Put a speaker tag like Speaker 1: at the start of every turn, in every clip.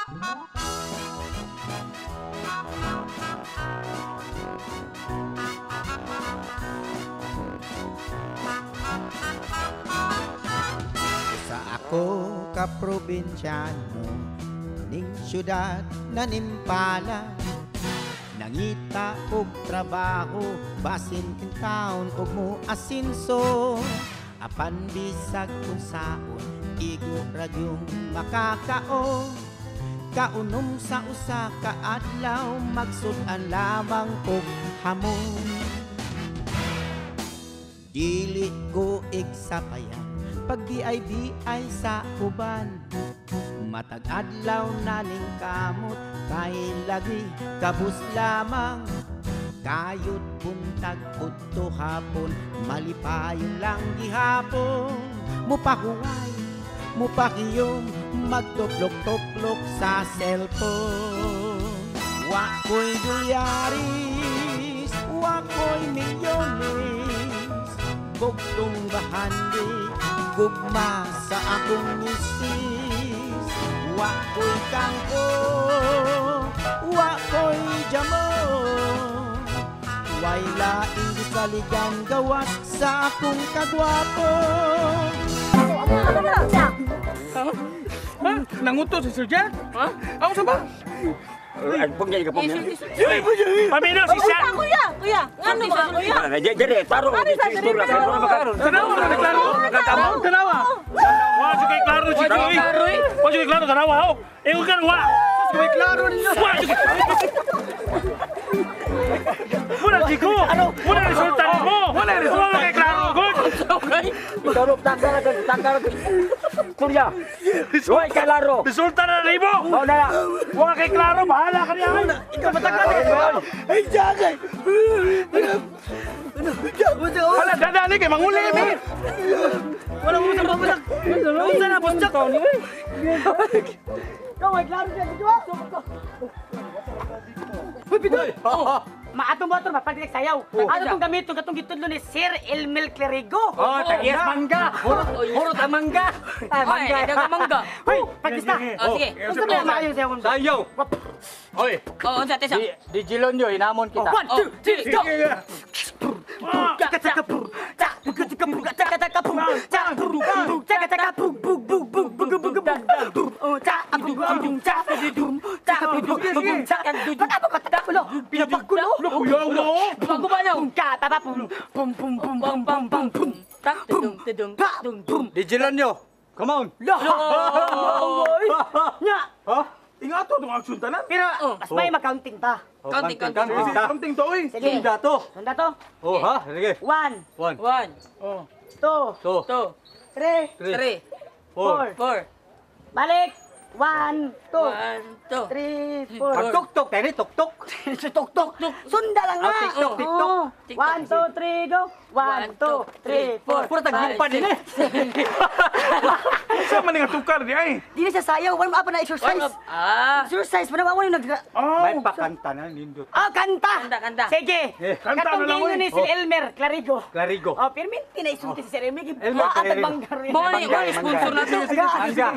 Speaker 1: Sa ako ka probinsyano ning syudad na nimpala, nangita og trabaho basin kin taon og mo asinso. Apan bisag unsaon igo ra gyung makakaon. Kaunom sa usa ka adlaw magsud-an lamang og hamon. Dili ko igsapayan pag BIBI sa uban. Matag adlaw na ning kamot kay lagi kabus lamang. Kayod buntag udto hapon malipayon lang gihapon. Mupahuway, mupakiyom, magtuplok-tuplok sa cellphone. Wa ko'y dolyaris, wa ko'y milyones, bugtong bahandi, gugma sa akong misis. Wa ko'y kangko, wa ko'y jamon, way laing gisaligan gawas sa akong kagwapo.
Speaker 2: Ha? Nanguto si Sir Jack? Ha? Ako sa ba? Pamino si Sir.
Speaker 3: Kuya, kuya, ngano ba kuya?
Speaker 4: Dere, taro.
Speaker 2: Tanawa na klaro. Tanawa. Wa jud kay klaro si Joy. Wa jud kay klaro tanawa ho. Ingon kan wa. Kay klaro ninyo. Wa jud. Wala jiko. Wala resulta mo. Wala resulta kay klaro good.
Speaker 4: Taro tangkara tangkara. Kuya. Wa kay klaro.
Speaker 2: Resulta na nimo.
Speaker 4: Mao na.
Speaker 2: Wa kay klaro bahala ka niya.
Speaker 5: Ikaw matagal ka. Ay, jagay.
Speaker 2: Wala dadali kay manguli mi.
Speaker 5: Wala mo sa babasak. Unsa na boss Jack? Ikaw ay klaro siya dito. Uy, Pidoy.
Speaker 6: Maatong motor ba pag sayaw. Ano tong gamiton katong gitudlo ni Sir Elmel Clerigo?
Speaker 4: Oh, tagiyas mangga. Hurot ang mangga.
Speaker 3: Ay, daga mangga.
Speaker 6: Hoy, practice na.
Speaker 3: Oh, sige.
Speaker 6: Unsa ba maayo sayaw?
Speaker 4: Sayaw. Oy.
Speaker 3: Oh, unsa tesa?
Speaker 4: Di Gilonyo hinamon kita.
Speaker 6: 1 2 3 go. Taka taka pum, ta buga taka buga taka taka pum, ta bum taka taka bum bum bum bum bum bum bum. Oh, ta bum bum ta bum ta bum bum ta. Pagka ta ulo, pinapagulo.
Speaker 2: Kuya mo.
Speaker 3: Paguba na.
Speaker 6: Ka pa pa pum pum pum pum pum pum pum pum.
Speaker 3: Tak tudung tudung dung bum.
Speaker 4: Di Gilonyo. Come on.
Speaker 6: Nya.
Speaker 4: Ha?
Speaker 2: Ingato tong action tanan.
Speaker 6: Pero mas may ma-counting ta.
Speaker 3: Counting, counting.
Speaker 2: Counting to oy.
Speaker 6: Sige.
Speaker 4: Sunda to.
Speaker 6: Sunda to.
Speaker 4: Oh, ha? Sige.
Speaker 6: 1
Speaker 4: 1
Speaker 3: 1
Speaker 6: 2
Speaker 4: 2
Speaker 3: 2
Speaker 6: 3
Speaker 3: 3
Speaker 4: 4
Speaker 3: 4.
Speaker 6: Balik. 1 2
Speaker 3: 1 2
Speaker 6: 3 4.
Speaker 4: Pag tuk-tuk, tayo tuk-tuk.
Speaker 6: Tuk-tuk. Sunda lang nga.
Speaker 4: Ah, TikTok, TikTok.
Speaker 6: 1 2 3 go. 1 2 3 4.
Speaker 4: Puro taglumpan din eh.
Speaker 2: Sa man nga tukar di ay.
Speaker 6: Di na siya sayaw. Warm up na exercise.
Speaker 3: Ah.
Speaker 6: Exercise pa na wala nag.
Speaker 2: Oh.
Speaker 4: May pakanta na nindot.
Speaker 6: Ah, kanta.
Speaker 3: Kanta, kanta.
Speaker 6: Sige.
Speaker 2: Kanta na
Speaker 6: Katong
Speaker 2: lang,
Speaker 6: gingon
Speaker 2: oy.
Speaker 6: ni Sir Elmer Clarigo.
Speaker 4: Clarigo.
Speaker 6: Oh, pirminti na isulti si Sir Elmer.
Speaker 4: Elmer
Speaker 6: Wa
Speaker 4: Clarigo.
Speaker 6: atag banggar.
Speaker 3: Mo ni mo ni sponsor na to.
Speaker 4: Mangga.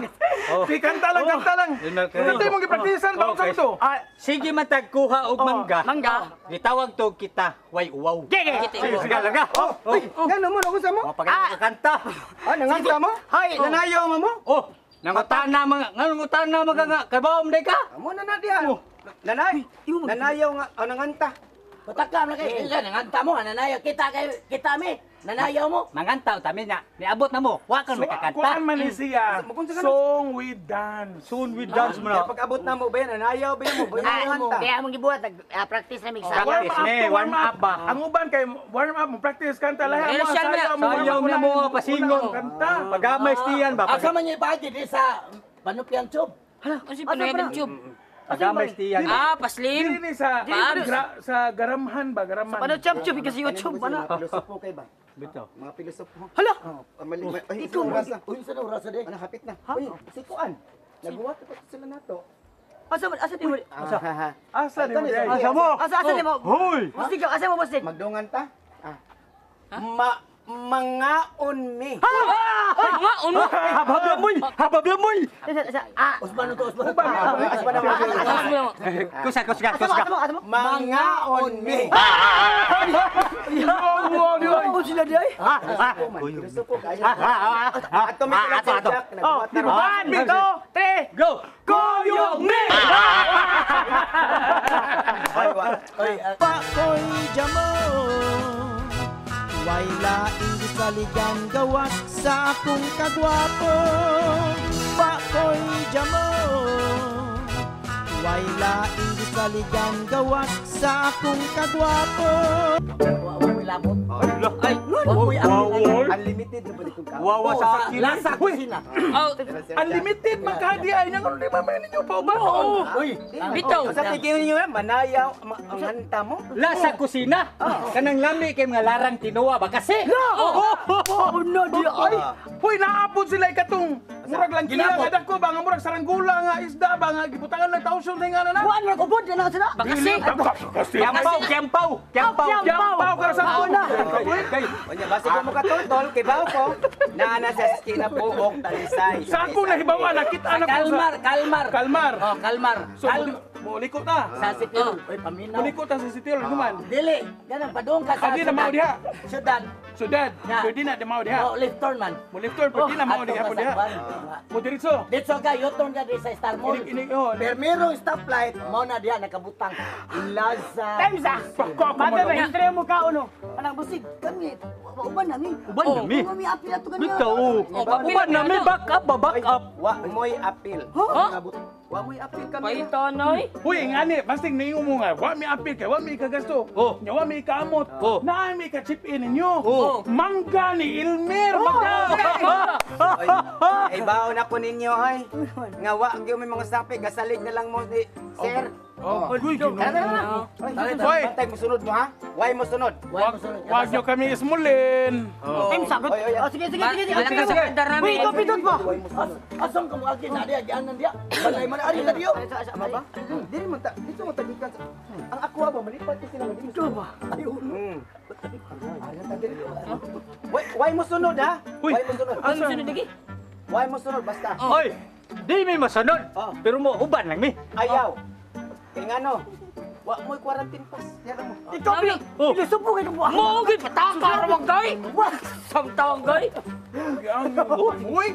Speaker 4: Oh.
Speaker 2: Sige, kanta lang, kanta lang.
Speaker 4: Elmer Clarigo.
Speaker 2: Kanta imong gipraktisan ba
Speaker 4: Okay.
Speaker 2: sa to?
Speaker 4: Ah, sige matagkuha og mangga.
Speaker 6: Mangga.
Speaker 4: Gitawag to kita, way uwaw.
Speaker 6: Gege.
Speaker 4: Sige, sige, laga. Oh,
Speaker 5: Uy, ngano mo na mo?
Speaker 4: Oh, pag kanta.
Speaker 5: Ah, nanganta mo?
Speaker 6: Hoy,
Speaker 5: Nanayaw mo mo?
Speaker 4: Oh, nangutana mga, nangutana mga nga, kabawom day ka.
Speaker 5: Amo na na diha. Nanay, nanayaw nga, oh, nanganta.
Speaker 7: Patakam na kay nanganta mo, nanayaw kita kay kita mi, nanayaw mo.
Speaker 4: Mangantaw tami na, niabot na mo, wa ka
Speaker 2: So,
Speaker 4: makakanta.
Speaker 2: kuan man ni siya. Song with dance.
Speaker 4: Soon we dance mo
Speaker 5: Kaya
Speaker 4: na.
Speaker 5: pag abot na mo ba yan, nanayaw ba yan mo? Ba yan
Speaker 6: Ah,
Speaker 5: nanganta?
Speaker 6: kaya among gibuhat nag-practice na mig sayaw.
Speaker 2: Warm
Speaker 4: Practice
Speaker 2: up
Speaker 4: ni,
Speaker 2: to,
Speaker 4: warm up ba?
Speaker 2: Ang uban kay warm up mo practice kanta lahi mo.
Speaker 3: Rehearsal na.
Speaker 4: Sayaw na mo pasingon.
Speaker 2: Kanta.
Speaker 4: Pagamay stiyan ba?
Speaker 7: Asa man niya ipagi di sa Panupian Tube?
Speaker 3: Ano si Pinoy Tube?
Speaker 4: Pagamay stiyan.
Speaker 3: Ah, paslim.
Speaker 2: Dili ni sa sa garamhan ba, garamhan.
Speaker 6: Paano chop chop kasi YouTube
Speaker 5: Ano?
Speaker 6: ano?
Speaker 5: Mga pilosopo kay ba?
Speaker 4: Bitaw.
Speaker 5: Mga pilosopo.
Speaker 6: Hala.
Speaker 5: Oh, mali, ay, ikaw orasa.
Speaker 7: Uy, sa orasa di.
Speaker 5: Ano, hapit na. Uy, si Kuan. Naguwat pa sila nato.
Speaker 6: Asa man asa di mo?
Speaker 5: Asa?
Speaker 2: Asa ni mo di ay?
Speaker 4: Asa mo?
Speaker 6: Asa asa di mo?
Speaker 4: Hoy!
Speaker 6: Bustig ka, asa mo bustig?
Speaker 5: Magdungan ta? Ah. Ma mangaon mi.
Speaker 6: Hala!
Speaker 3: Nga, uno.
Speaker 4: Habab lamoy! Habab lamoy!
Speaker 7: Usman to, usman.
Speaker 4: Kusa, kusa, kusa.
Speaker 1: Mangaon mi.
Speaker 6: Oh, sila di ay.
Speaker 1: Ato mi sila Sir Jack. Nagbuhat na ron.
Speaker 5: 1, 2, 3,
Speaker 4: Go!
Speaker 5: Kuyog mi!
Speaker 1: Pakoy jamo. Way laing gisaligan gawas sa akong kagwapo. Pakoy jamo. Way laing gisaligan gawas sa akong kagwapo.
Speaker 7: Ay,
Speaker 1: Unlimited na balik kong kaon.
Speaker 4: Wawa sa sakina.
Speaker 7: Lasa kusina.
Speaker 3: Oh,
Speaker 2: Unlimited magkadi ay nang di ba man ninyo pa ba?
Speaker 4: Uy,
Speaker 3: bitaw.
Speaker 1: Sa tigil ninyo eh, manayaw ang hanta mo.
Speaker 4: lasa kusina. Kanang lami kay mga larang tinuwa ba kasi?
Speaker 6: Oh, no di ay.
Speaker 2: Hoy, naapod sila ikatong murag lang kila nga dako ba nga murag saranggola nga isda ba nga gibutangan lang thousand nga na na.
Speaker 6: Kuan man ubod na sila.
Speaker 3: Bakasi.
Speaker 4: Kiyampaw, kiyampaw, kiyampaw.
Speaker 2: Kiyampaw ka sa
Speaker 6: Ako na.
Speaker 4: Kay,
Speaker 1: Onya, basi ko mo katultol, kay bawo ko, naa na sa eskina buok talisay.
Speaker 2: Sa ako nahibaw nakita na ko sa
Speaker 7: Kalmar, kalmar.
Speaker 2: Kalmar.
Speaker 7: Oh, kalmar.
Speaker 2: So, muliko ta.
Speaker 7: Sa Sitio. Oy, paminaw.
Speaker 2: Muliko ta sa sitio naman.
Speaker 7: Dili, ganang padung ka sa
Speaker 2: Adi na mao diha.
Speaker 7: Syudad.
Speaker 2: Sudad,
Speaker 7: Ya.
Speaker 2: pwede na di mao diha.
Speaker 7: Oh, left turn man.
Speaker 2: Mo left turn pwede na mao diha po diha. Mo diretso.
Speaker 7: Ditso ka, U-turn ka di sa Star Mall.
Speaker 2: Inig inig oh.
Speaker 7: Permiro stoplight, mo na diha nakabutang. Laza.
Speaker 6: Times ah.
Speaker 2: Mata
Speaker 6: ba history mo ka uno. Anang busig kami. Uban na mi.
Speaker 4: Uban na mi.
Speaker 6: Uban mi apil ato kanya.
Speaker 4: Bitaw. Uban na mi, back up ba, back up.
Speaker 1: Wa mo'y apil.
Speaker 3: Huh?
Speaker 1: Wa mo'y apil kami.
Speaker 3: Paitonoy.
Speaker 2: Uy, ngani, basting niingon mo nga, wa mi apil kay wa mi kagasto.
Speaker 4: Oh.
Speaker 2: Nya wa mi kaamot.
Speaker 4: Oh.
Speaker 2: Naa mi ka chip in ninyo.
Speaker 4: Oh.
Speaker 2: Mangga ni Ilmer, mangga.
Speaker 1: Ay, baon ako ninyo, ay. Nga wa gyud may mga sapi, gasalig na lang mo ni sir.
Speaker 2: Oh, uy, Ginoo.
Speaker 1: Tara, tara, tara.
Speaker 2: Hoy.
Speaker 1: Bantay mo sunod mo ha? Why mo sunod?
Speaker 2: Wag nyo kami ismulin.
Speaker 6: Times ah.
Speaker 1: Oy, oy,
Speaker 6: Oh, sige sige sige. sige.
Speaker 3: Malakas ang andar namin.
Speaker 6: Uy, ikaw pindot mo.
Speaker 7: Asang ka mo agi na diha gianan diha. Balay man ari na diyo.
Speaker 1: Ama ba? Dili man ta, dito mo tagikan sa. Ang ako ba malipat kasi sila dili.
Speaker 6: Ikaw ba?
Speaker 1: Why mo sunod ha?
Speaker 2: Uy.
Speaker 1: Why mo sunod?
Speaker 3: Ang sunod lagi.
Speaker 1: Why mo sunod basta?
Speaker 4: Oy, di mi masunod.
Speaker 1: Oh.
Speaker 4: Pero mo uban lang mi.
Speaker 1: Ayaw. Kay ngano? Wa mo'y quarantine pass. Yara mo.
Speaker 6: Ikaw
Speaker 3: Mami.
Speaker 4: Oh.
Speaker 6: Pilosopo kay mo.
Speaker 3: Mo gid pataka ra wag gay. Samtawang gay.
Speaker 2: Uy.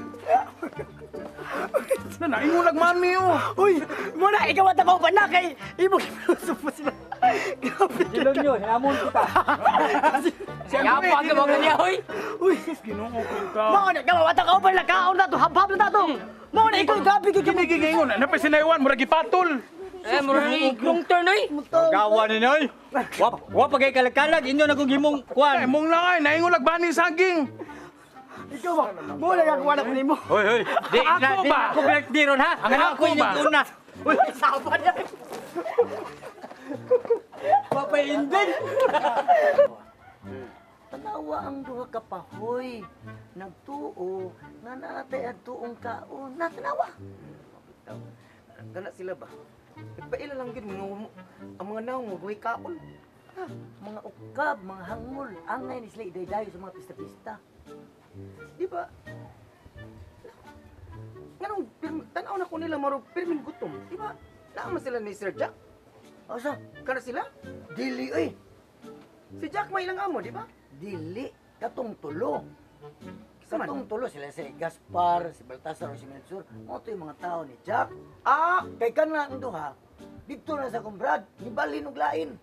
Speaker 2: Na naingulag mami oh.
Speaker 6: Uy, muna ikaw at ako pa na kay imo pilosopo sila. Grabe.
Speaker 4: Dilon nyo, hinamon kita.
Speaker 3: Yapa ka mga niya hoy.
Speaker 6: Uy,
Speaker 2: Ginoo ko ka.
Speaker 6: mao na gawa ta ka na kaon na to habhab na to. Mao na ikaw grabe kay
Speaker 2: Kini gigingon, na pa sinaywan murag gipatol.
Speaker 3: Eh mura ni long turn oy.
Speaker 4: Gawa ni noy. Wa pa kay kalakalag inyo na kong himong
Speaker 2: Ay,
Speaker 4: kwan.
Speaker 2: mong langay, naingulag bani saging.
Speaker 6: Ikaw ba? Mo na gagawa na ko nimo.
Speaker 4: Hoy, hoy. Di
Speaker 2: Ako
Speaker 4: na, di
Speaker 2: ba?
Speaker 4: na ako birthday ron ha. Ang anak
Speaker 2: Ako
Speaker 4: ko
Speaker 2: ba?
Speaker 4: yung una. Uy,
Speaker 6: Sapa niya.
Speaker 4: papainding.
Speaker 7: Tanawa ang duha ka pahoy. Nagtuo nga naatay ang tuong kaon. Natanawa.
Speaker 1: Kana sila ba? Nagpaila lang gyud mga ang mga naong mo kaon.
Speaker 7: Mga ukab, mga hangol, angay ni sila idaydayo sa mga pista-pista.
Speaker 1: Di ba? Nganong tanaw na ko nila maro pirming gutom. Di ba? Naa man sila ni Sir Jack.
Speaker 7: Asa?
Speaker 1: Kana sila?
Speaker 7: Dili oy.
Speaker 1: Si Jack may ilang amo, di ba?
Speaker 7: Dili katong tulo.
Speaker 1: Kinsa man?
Speaker 7: Katong tulo sila si Gaspar, si Baltasar o si Melchor. Mo to yung mga tao ni Jack.
Speaker 1: Ah,
Speaker 7: Kay kana ang duha, didto na sa kumbrad, nibalhin og lain.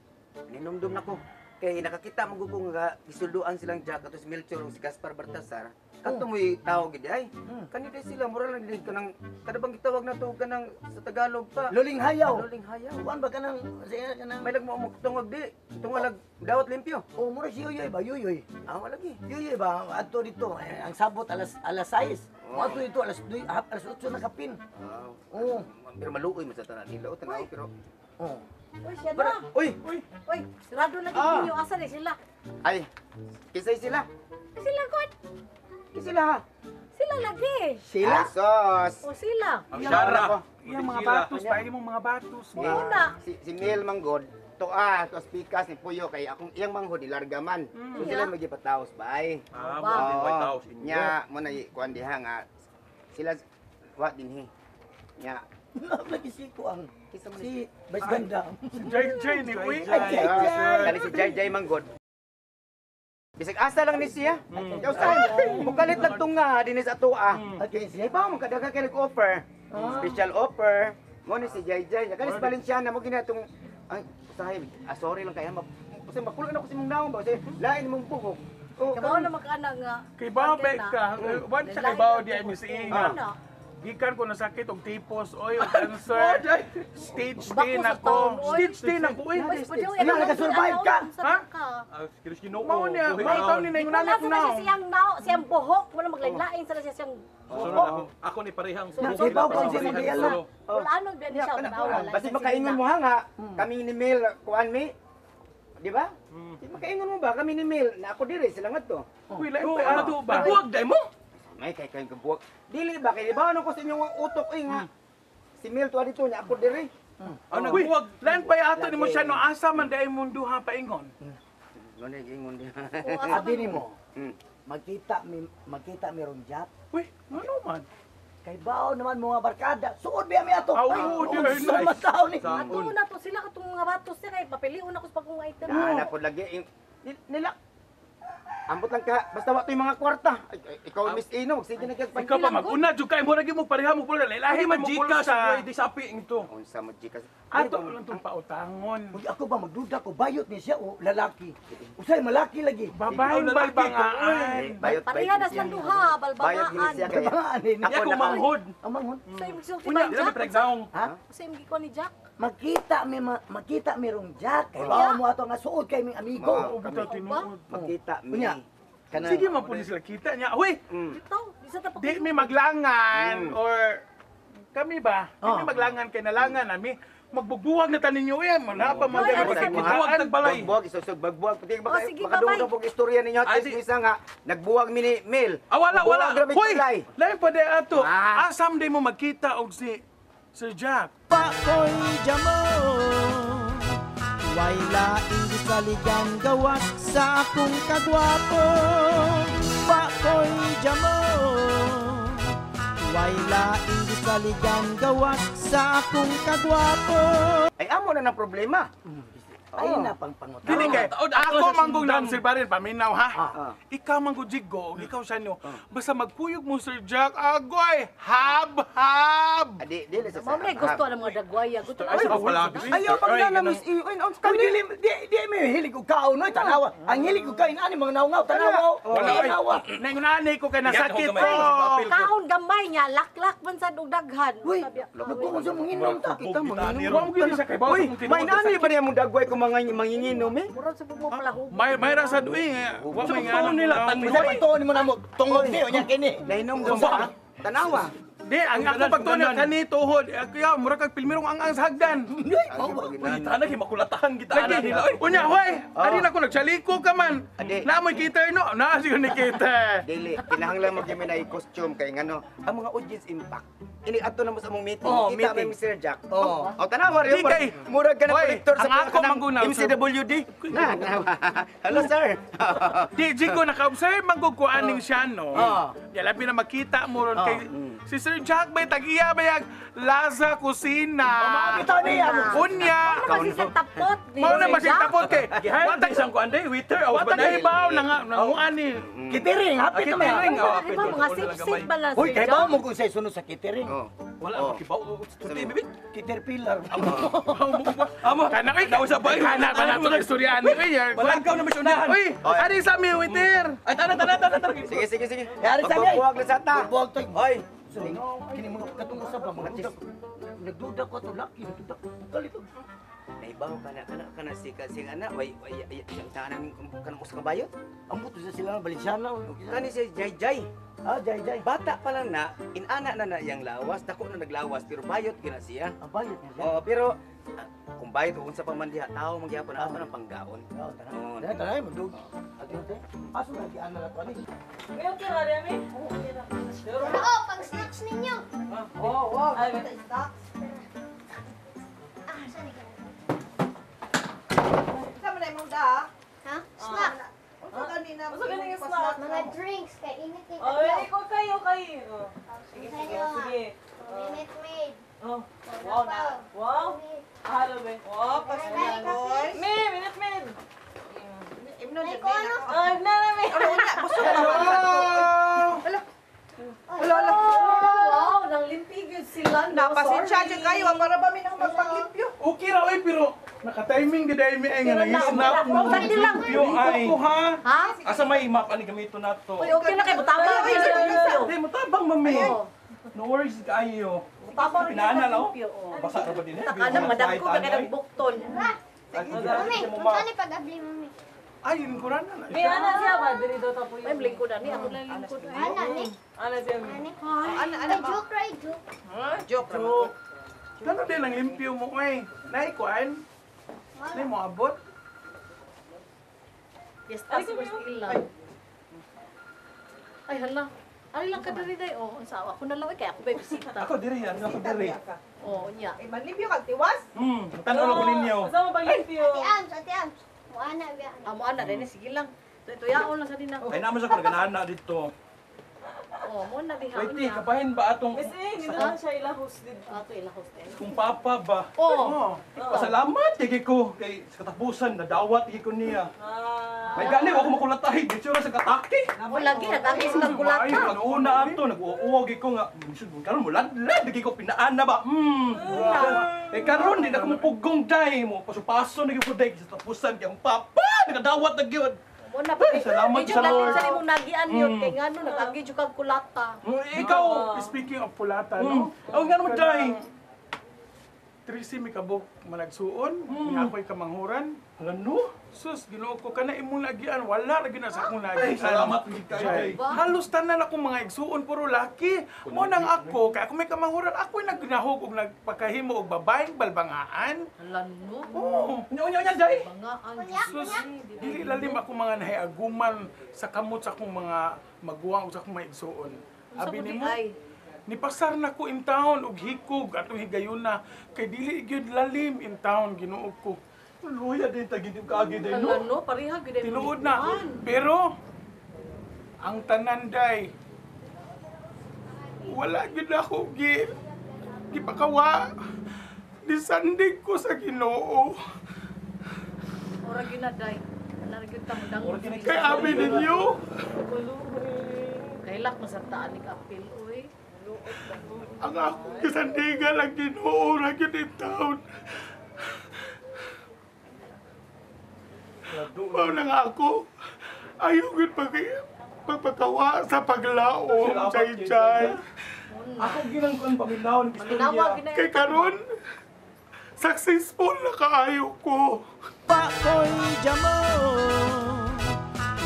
Speaker 1: Ninumdum na ko. Kay nakakita mo ko nga gisulduan silang Jack ato si Melchor ug si Gaspar Baltasar. Kadto mo'y tao gid ay. Kanila sila mura lang gid kanang kada bang gitawag na to kanang sa Tagalog pa.
Speaker 7: Luling hayaw.
Speaker 1: Luling hayaw.
Speaker 7: Kuan ba kanang sa kanang
Speaker 1: May lagmo mo tungag di. Tungag dawat limpyo.
Speaker 7: Oh, mura si Yoyoy ba? Yoyoy.
Speaker 1: Ah, wala lagi.
Speaker 7: Yoyoy ba? Adto dito, eh, ang sabot alas 6. Oh. Adto dito alas 2, alas 8 na kapin.
Speaker 1: Wow.
Speaker 7: Oo.
Speaker 1: Pero maluoy man sa tanan nila o tanaw pero
Speaker 7: Oh.
Speaker 8: Uy, siya na.
Speaker 1: Uy,
Speaker 8: Uy, sarado na gid ninyo. Asa ni sila?
Speaker 1: ay. Kisay sila.
Speaker 8: Sila god.
Speaker 1: Kisay sila ha.
Speaker 8: Sila lagi.
Speaker 1: Sila? Sos.
Speaker 8: O sila.
Speaker 1: Ang Syara.
Speaker 9: Iyang mga batos pa, imong mga batos.
Speaker 8: Muna.
Speaker 1: Si Mel manggod, toa, tos pikas ni Puyo kay akong iyang manghod ilargaman. So sila magipataos bay.
Speaker 2: Ah, mo din White House inyo.
Speaker 1: Nya mo na kuan diha nga sila wa dinhi. Nya
Speaker 7: Lagi si ko ang si Vice Ganda.
Speaker 9: Si Jai Jai ni uy.
Speaker 7: Ay, Jai Jai.
Speaker 1: Kani si Jai Jai manggod. Bisag asa lang ni siya. Yaw saan? Mukalit lang tunga dinhi sa atoa.
Speaker 7: Okay,
Speaker 1: Siya ba mo kadaga kay nag-offer. Special offer. Mo ni si Jai Jai. Nya kani si Valenciana mo ginatong ay usahay ah, sorry lang kay ma. Kasi mapulo na ako sa imong naong ba kasi lain imong buhok. Oh,
Speaker 8: Kabaw na magkana nga.
Speaker 9: Kay bao be ka, wan siya kay bao di ay MCA nga.
Speaker 8: Ano?
Speaker 9: Gikan ko nasakit og tipos oy og cancer. Stage 10 ako. Stage 10 ako oy.
Speaker 7: Ano, nakasurvive ka?
Speaker 9: Ha?
Speaker 2: Ah, kilos Ginoo.
Speaker 9: Mao niya, mao taon ni naingon
Speaker 8: Wala
Speaker 9: na
Speaker 8: sa na siya siyang nao, siyang buhok, wala maglain-lain sa na siya siyang
Speaker 2: Ako, ako ni parehang
Speaker 7: Kay bao ko si Miguel.
Speaker 8: Wala ano biya ni siya tanawa.
Speaker 1: Basta makaingon mo ha nga, kami ni Mel, kuan mi. Di ba? Makaingon mo ba kami ni Mel na ako dire sila ngadto.
Speaker 9: Uy, lain pa ato ba?
Speaker 2: Buwag day mo.
Speaker 1: May kay kay kabuwag. Dili ba kay ba ko sa inyong utok oy nga. Si Mel tuwa dito nya ako dire.
Speaker 2: Ah,
Speaker 9: Uy,
Speaker 2: nagbuwag.
Speaker 9: lain pa ato nimo siya no asa man day mong duha paingon.
Speaker 1: Mo na ingon diha.
Speaker 7: Abi nimo. Magkita mi ron Jack.
Speaker 9: Uy, ano man?
Speaker 7: Kay bao naman mga barkada. Suod biya mi ato.
Speaker 9: Aw, oo, di ay,
Speaker 7: Sa mataw ni.
Speaker 8: Ato na to sila katong mga batos niya kay papilion ako sa pagkong item.
Speaker 1: Na na po lagi nila. Ambot lang ka, basta wa to'y mga kwarta. Ay, ay, ikaw Miss Ino, sige na kag
Speaker 9: Ikaw pa mag-una jud kay mo lagi mo pareha mo pula lahi
Speaker 2: Lahi man
Speaker 9: man mo
Speaker 2: Gcash,
Speaker 9: pulsa.
Speaker 2: uy, di sapi ito.
Speaker 1: Unsa mo Gcash?
Speaker 9: Ato lang tong pautangon.
Speaker 7: Uy, ako ba magduda ko bayot ni siya o lalaki? Usay malaki lagi.
Speaker 9: Babaeng
Speaker 2: Ikaw lalaki,
Speaker 9: balbangaan.
Speaker 1: Bayot
Speaker 8: Pareha na silang duha,
Speaker 1: Bayot gini
Speaker 8: balbangaan.
Speaker 1: siya kay.
Speaker 7: Balbangaan ni.
Speaker 1: Ako
Speaker 2: Ako manghod.
Speaker 7: Ang manghod.
Speaker 8: Sa imong gisulti
Speaker 2: Unya,
Speaker 8: ba
Speaker 2: di na
Speaker 8: Jack?
Speaker 2: breakdown.
Speaker 7: Ha?
Speaker 8: Sa imong gikuha ni Jack?
Speaker 7: Makita mi rong Jack. Kay bao mo ato nga suod kay ming amigo.
Speaker 1: Oo,
Speaker 9: Bitaw tinuod.
Speaker 1: Makita mi.
Speaker 7: Unya. Kana
Speaker 9: Sige man po ni sila kita niya. Uy,
Speaker 8: Dito, di sa tapos.
Speaker 9: di mi maglangan or kami ba? Di mi
Speaker 7: Oh.
Speaker 9: maglangan kay nalangan nami. Magbugbuwag na tanin niyo eh. Wala pa
Speaker 8: Ay,
Speaker 9: mga
Speaker 8: ano sa
Speaker 2: Magbuwag tagbalay.
Speaker 1: Bagbuwag, isusog bagbuwag. Pati
Speaker 8: Oh,
Speaker 1: baka
Speaker 8: sige,
Speaker 1: baka
Speaker 8: babay.
Speaker 1: dugo pog istorya ninyo
Speaker 2: Ay,
Speaker 1: at misa nga nagbuwag mi ni Mel.
Speaker 2: Ah, wala, wala.
Speaker 1: Buwag grabe
Speaker 9: Hoy,
Speaker 1: tulay.
Speaker 9: lain pa di ato.
Speaker 1: Ah.
Speaker 9: Asam di mo magkita og si Sir Jack.
Speaker 5: Pakoy jamo Way laing gisaligan gawas sa akong kagwapo. Pakoy jamo Way laing gisaligan gawas sa akong kagwapo.
Speaker 1: Ay amo na ng problema.
Speaker 7: Ay na pang pangutan.
Speaker 9: Dili kay
Speaker 2: Taod, ako
Speaker 9: ako
Speaker 2: sa
Speaker 9: manggong
Speaker 2: sundang.
Speaker 9: na si Barin paminaw ha.
Speaker 1: Ah.
Speaker 9: Ikaw manggong Jigo, ikaw siya nyo. Basta magkuyog mo Sir Jack, agoy, hab hab.
Speaker 1: Adi dili sa
Speaker 8: Mao may gusto ng mga dagwaya. Gusto
Speaker 2: Ay, sa palabi.
Speaker 1: Ayaw pag na Miss Ino. Ay, ons
Speaker 7: Uy,
Speaker 1: kani.
Speaker 7: dili di di mi hilig og kaon oy tanawa. Ang hilig og kaon ani mga naungaw tanawa.
Speaker 9: Wala ay.
Speaker 7: Tanawa.
Speaker 9: Naingunani ko kay nasakit
Speaker 2: Gamay,
Speaker 9: ko.
Speaker 2: papel ko.
Speaker 8: Kaon gamay niya, laklak man sad og daghan.
Speaker 7: Uy,
Speaker 8: Sabi,
Speaker 7: nagtuon sa mong inom ta.
Speaker 1: Kita mo
Speaker 9: Wa mo gyud siya kay bawo
Speaker 1: Uy,
Speaker 9: sa mong tinuod.
Speaker 1: may nani ba niya mong dagway kung mga manginginom eh?
Speaker 8: Murag sa mo palahubog.
Speaker 9: May rasa duwi nga. Wa may nga.
Speaker 2: Sa nila
Speaker 7: Usa pagtuon nimo namo tungod ni unya kini.
Speaker 1: Nahinom ko sa tanawa.
Speaker 9: Di, ang ako pagtuon niya kani tuhod. Kuya, mura kag pilmirong ang ang sa hagdan.
Speaker 7: Uy, mao ba?
Speaker 2: Uy, tana kay makulatahan kita ana
Speaker 9: Lagi,
Speaker 2: nila. Oy,
Speaker 9: unya, hoy, adi na ko nagsaliko ka man.
Speaker 1: Adi.
Speaker 9: Naamoy kita no, naa siguro ni kita.
Speaker 1: Dili, kinahanglan mo gyud na costume kay ngano ang mga audience impact. Ini ato na mo sa among meeting.
Speaker 7: Oh,
Speaker 1: Kita
Speaker 7: meeting.
Speaker 1: may Mr. Jack.
Speaker 7: Oh.
Speaker 1: Oh, tanawa rin.
Speaker 9: Di kay-
Speaker 1: Murag ka na
Speaker 9: Hoy,
Speaker 1: collector sa
Speaker 9: ang ako
Speaker 1: kanang
Speaker 9: mangguna, sir.
Speaker 1: MCWD. Na, tanawa. Hello sir.
Speaker 9: Di, Jigo, naka-observe man ko aning siya, no?
Speaker 7: Oh.
Speaker 9: Di, labi na makita mo ron kay si Sir Jack bay tag-iya bayag Laza Kusina.
Speaker 7: Bitaw niya mo.
Speaker 9: Unya.
Speaker 8: Ano ba si tapot ni
Speaker 9: Mao na
Speaker 8: Sir
Speaker 9: masing
Speaker 8: Jack?
Speaker 9: tapot kay.
Speaker 2: Gihan isang kuan day, waiter aw
Speaker 9: Wata kay baw na nga nanguan ni.
Speaker 7: Kitiring, hapit na
Speaker 9: Kitiring,
Speaker 7: may.
Speaker 2: oh.
Speaker 8: Di ba mga sip-sip ba lang
Speaker 7: Uy,
Speaker 8: Sir
Speaker 7: kay
Speaker 8: Jack?
Speaker 7: bao mo kung say sunod sa kitiring.
Speaker 1: Oh.
Speaker 2: Wala oh. Kibaw. Tuti bibi.
Speaker 7: Caterpillar.
Speaker 2: Amo.
Speaker 9: Kana oy,
Speaker 2: Nausa ba?
Speaker 9: Kana ba na to istorya ni oy.
Speaker 2: Malangkaw na misyunahan.
Speaker 9: Uy, ari sa mi waiter.
Speaker 2: Ay tana tana tana tana.
Speaker 1: Sige, sige, sige.
Speaker 7: Yari sa mi.
Speaker 1: Magbubuwag na sa ta.
Speaker 7: Buwag to.
Speaker 1: Hoy.
Speaker 7: Sorry, kini mga katong usab ba mga duda. Nagduda ko ato laki, nagduda ko. Kalito.
Speaker 1: Naibaw ka na kana kana si kasi ana way way sa kanang kanang usa ka bayot.
Speaker 7: Ambot sa sila ng Balenciana.
Speaker 1: Kani si Jai Jai.
Speaker 7: Ah, jay jay.
Speaker 1: Bata pa lang na, inana na na iyang lawas, dako na naglawas, pero bayot gina siya.
Speaker 7: Ang bayot niya siya.
Speaker 1: Oo, pero kung bayot o unsa pa man diha, tao magyapon ato ng panggaon.
Speaker 7: Oo, tara.
Speaker 1: Oo.
Speaker 7: Tara, tara, magdug. Ati ate. Aso na di ana na to ani.
Speaker 8: Okay ra, Remy?
Speaker 10: Oo, pang snacks ninyo.
Speaker 3: Oh, wow.
Speaker 8: Ay, stocks.
Speaker 10: na.
Speaker 6: Unsa ganing snack?
Speaker 11: Mga drinks kay init kay
Speaker 6: Oh, ikaw kayo kayo. Sige, sige, sige.
Speaker 11: Minute Maid.
Speaker 6: Oh. Wow na. Wow. Halo be.
Speaker 10: Wow, pasuloy.
Speaker 6: Me, Minute Maid.
Speaker 10: Imno jud na.
Speaker 6: Oh, na na me.
Speaker 10: Ano unya, busog na man.
Speaker 11: Hala.
Speaker 10: Hala, hala.
Speaker 8: Wow, nang limpyo gyud sila. No,
Speaker 10: Napasensya jud kayo, para ba mi nang magpanglimpyo?
Speaker 9: Okay ra oy pero naka-timing gid ay mi ay nga nang-snap mo.
Speaker 8: Sagdi lang.
Speaker 9: Limpyo ay. Ko ha.
Speaker 8: Ha?
Speaker 2: Asa may map ani gamito nato?
Speaker 8: Uy, okay na kay mutabang.
Speaker 2: Di mutabang mami. No worries kaayo.
Speaker 8: Mutabang
Speaker 2: Pinaana
Speaker 8: rin
Speaker 2: oh.
Speaker 8: limpyo. oh.
Speaker 2: Basa ra ba din eh?
Speaker 8: Takana madagko ka kay bukton.
Speaker 11: Mami, unsa ni pag-abli mami?
Speaker 9: Ay, lingkuran na.
Speaker 6: Me ana siya ba diri daw tapo
Speaker 8: May lingkod ani, ako lang lingkod.
Speaker 11: Ana ni.
Speaker 6: Ana siya.
Speaker 11: Ani.
Speaker 10: Ana ana
Speaker 11: Ay, joke ra, joke.
Speaker 10: Joke ra man.
Speaker 9: Kano din ang limpyo mo oy. Nay kuan. Nay mo abot.
Speaker 8: Yes, tas ilang. Ay hala. Ari lang ka diri day. Oh, unsa ako na lang kay ako bay bisita.
Speaker 2: Ako diri yan, ako diri.
Speaker 8: Oh, unya.
Speaker 10: Eh, manlimpyo kag tiwas.
Speaker 2: Tan-aw ko ninyo.
Speaker 6: Asa mo paglimpyo?
Speaker 11: Ate Ams, Ate Ams. Muana biya.
Speaker 8: Amo ana rin sige lang. Tuyaon lang sa dinang.
Speaker 2: Ay naman sa ko naganahan na dito.
Speaker 8: Oh, mo na diha.
Speaker 2: Wait, ti, kabahin ba atong
Speaker 6: Miss Ing, hindi na siya ila host dito.
Speaker 8: Ato ila host eh.
Speaker 2: kung papa ba?
Speaker 8: Oh.
Speaker 2: Pasalamat kay ko kay sa katapusan nadawat kay ko niya.
Speaker 6: Ah.
Speaker 2: May gani wa ko makulatahi dito sa katake.
Speaker 8: Mo lagi nag-angis kang
Speaker 2: Ay,
Speaker 8: kulata.
Speaker 2: pag una ato nag-uuwag ko nga lisod karon mo ladlad ko pinaan na ba. Eh karon di na ko mupugong day mo paso-paso na gyud ko day sa tapusan kay ang papa nakadawat na gyud.
Speaker 8: Mo na
Speaker 2: Ay, salamat
Speaker 8: medyo
Speaker 2: sa
Speaker 8: lalim
Speaker 2: Lord.
Speaker 8: sa imong nagian yun kay ngano nag-agi jud kag kulata.
Speaker 2: Ikaw
Speaker 9: Speaking of pulata, no?
Speaker 2: Oh, nga naman day.
Speaker 9: Trisi mi kabok malagsuon, mm. Ako'y kamanghuran.
Speaker 2: Hala no?
Speaker 9: Sus, Ginoo ko kana imong lagian, wala ra gyud na sa akong lagian.
Speaker 2: Ay, salamat gid kayo.
Speaker 9: Jay. Halos tanan akong mga igsuon puro laki. Mo nang ako, kay ako may kamanghuran, ako'y nagnahog og nagpakahimo og babaeng balbangaan.
Speaker 8: Hala no.
Speaker 9: Oo.
Speaker 2: Unya unya unya day.
Speaker 8: Bangaan.
Speaker 9: Sus, dili lalim ako mga nahiaguman sa kamot sa akong mga maguwang ug sa akong mga igsuon.
Speaker 8: Unsa
Speaker 9: Abi
Speaker 8: mo di
Speaker 9: nimo,
Speaker 8: ay?
Speaker 9: nipasar na ko in town og hikog atong higayuna kay dili gyud lalim in town, Ginoo ko.
Speaker 2: Luya din ta gid kaagi day
Speaker 8: Hala
Speaker 2: no.
Speaker 8: no, pareha gyud ay.
Speaker 9: Tinuod na. Pero ang tanan day wala gyud ako gi gipakawa. Nisandig ko sa Ginoo.
Speaker 8: Ora gyud na day. Wala ra gyud ta mo dangon.
Speaker 9: Kay abi ninyo,
Speaker 8: Kailak mo sa taan ni apil oy.
Speaker 9: ang akong gisandigan ang Ginoo ra gyud in town. Mao na nga ako. Ayaw gyud pagpakawa sa paglaom, chay-chay.
Speaker 2: Ako ginang kuan paminaw ni
Speaker 8: Paminawa gyud na.
Speaker 9: Kay karon successful na kaayo ko.
Speaker 5: Pakoy jamo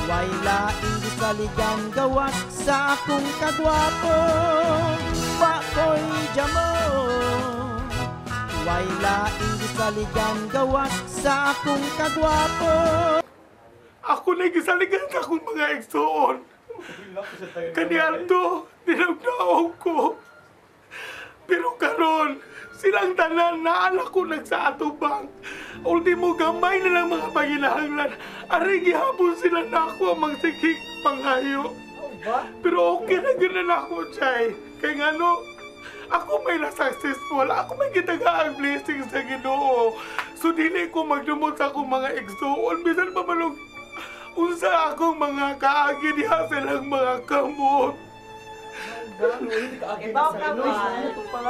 Speaker 5: Way laing gisaligan gawas sa akong kagwapo. Pakoy jamo Way laing gisaligan gawas sa akong kagwapo.
Speaker 9: Ako na gisaligan sa akong mga igsoon. Kaniadto, dinagdaog ko. Pero karon, silang tanan na anak ko nagsaatubang. Ultimo gamay na lang mga panginahanglan. Aray gihapon sila na ako ang magsigig pangayo. Pero okay na ganun ako, Chay. Kaya nga no, ako may na-successful. Ako may gitaga ang blessing sa Ginoo. So dili ko magdumot sa akong mga igsoon. Bisan pa malong unsa akong mga kaagi diha silang mga kamot.
Speaker 10: Ibaw ka ba?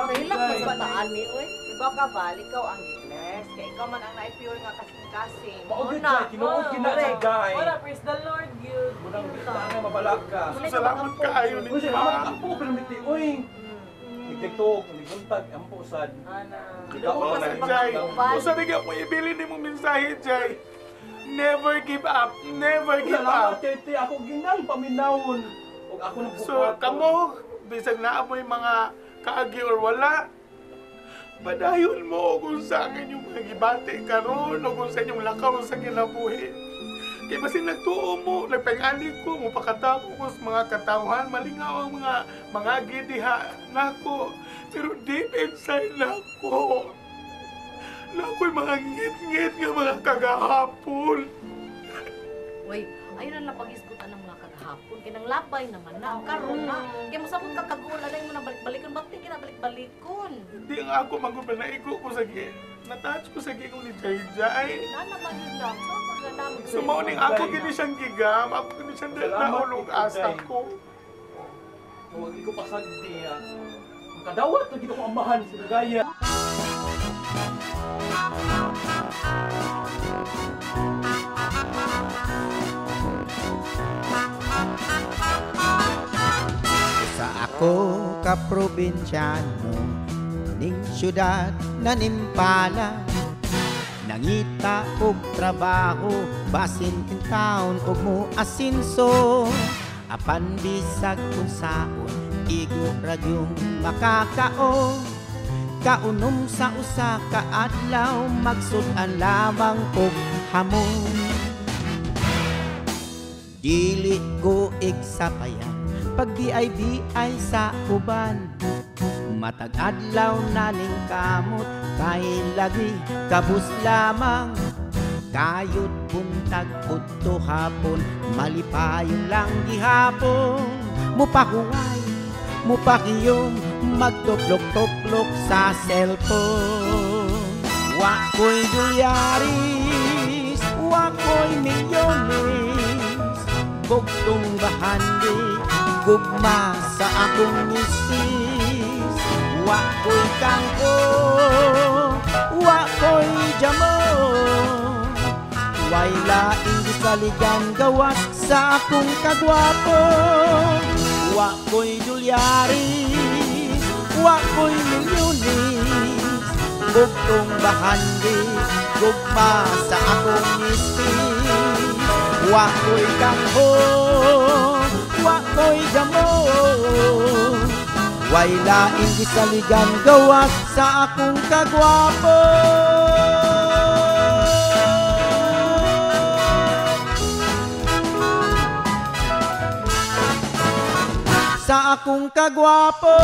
Speaker 8: Kailak mo sa taan ni oy.
Speaker 10: Ibaw ka ba? Ikaw ang gi-bless. Kay ikaw man ang naipure nga kasing-kasing.
Speaker 2: Mao gyud siya, tinuod gyud na siya day.
Speaker 6: Wala, praise the Lord gyud.
Speaker 2: Munang nga mabalak ka.
Speaker 9: Salamat kaayo
Speaker 2: Uy,
Speaker 9: ninyo.
Speaker 2: salamat ampo pero miti oy. Nigtiktok, niguntag ampo sad.
Speaker 6: Ana.
Speaker 9: Oo na, Jay. Usa rin ako ibili ni mong mensahe, Jay. Never give up. Never give
Speaker 2: Salamat
Speaker 9: up.
Speaker 2: kay ti ako ginang paminawon. Ug ako nang
Speaker 9: So, kamo, bisag naa mo'y mga kaagi or wala, padayon mo kung sa akin yung mga gibati karon o kung sa inyong lakaw sa kinabuhi. Kaya basin nagtuo mo, nagpangani ko, mupakatao ko sa mga katawhan, malingaw ang mga gidiha nako. Pero deep inside nako, nako'y mga ngit-ngit nga mga kagahapon.
Speaker 8: Uy, Ayun na lang pag-isgutan ng mga kagahapon. Kay nang labay naman na, karon na. Kay mosabot ka kagula na mo na balik-balikon. Ba't di kinabalik-balikon?
Speaker 9: Hindi nga ako magubal na igo ko sa gi. Natouch ko sa gi kong ni Jai Jai.
Speaker 8: Na naman yun lang. So, pag
Speaker 9: So mao ning ako gini siyang gigam, ako gini siyang naulog asa ko.
Speaker 2: Huwag ko pasagdi ah. Kadawat lagi ko amahan sa gaya.
Speaker 5: Sa ako ka probinsyano ning syudad na nimpala, nangita og trabaho basin in town og mo asinso, apan bisag unsaon igo ra gyung makakaon, kaunom sa usa ka adlaw magsud-an lamang og hamon. Dili ko igsapayan pag BIBI sa uban, matag adlaw na ning kamot kay lagi kabus lamang, kayod buntag udto hapon malipayon lang gihapon, mupahuway mupakiyom magtuplok-tuplok sa cellphone. Wa ko'y dolyaris, wa ko'y milyones, bugtong bahandi gugma sa akong misis. Wa ko'y kangko, wa ko'y jamon, way laing gisaligan gawas sa akong kagwapo. Wa ko'y dolyaris, wa ko'y milyones, bugtong bahandi gugma sa akong misis. Wa ko'y kangko, wa ko'y jamon, way laing gisaligan gawas sa akong kagwapo. Sa akong kagwapo.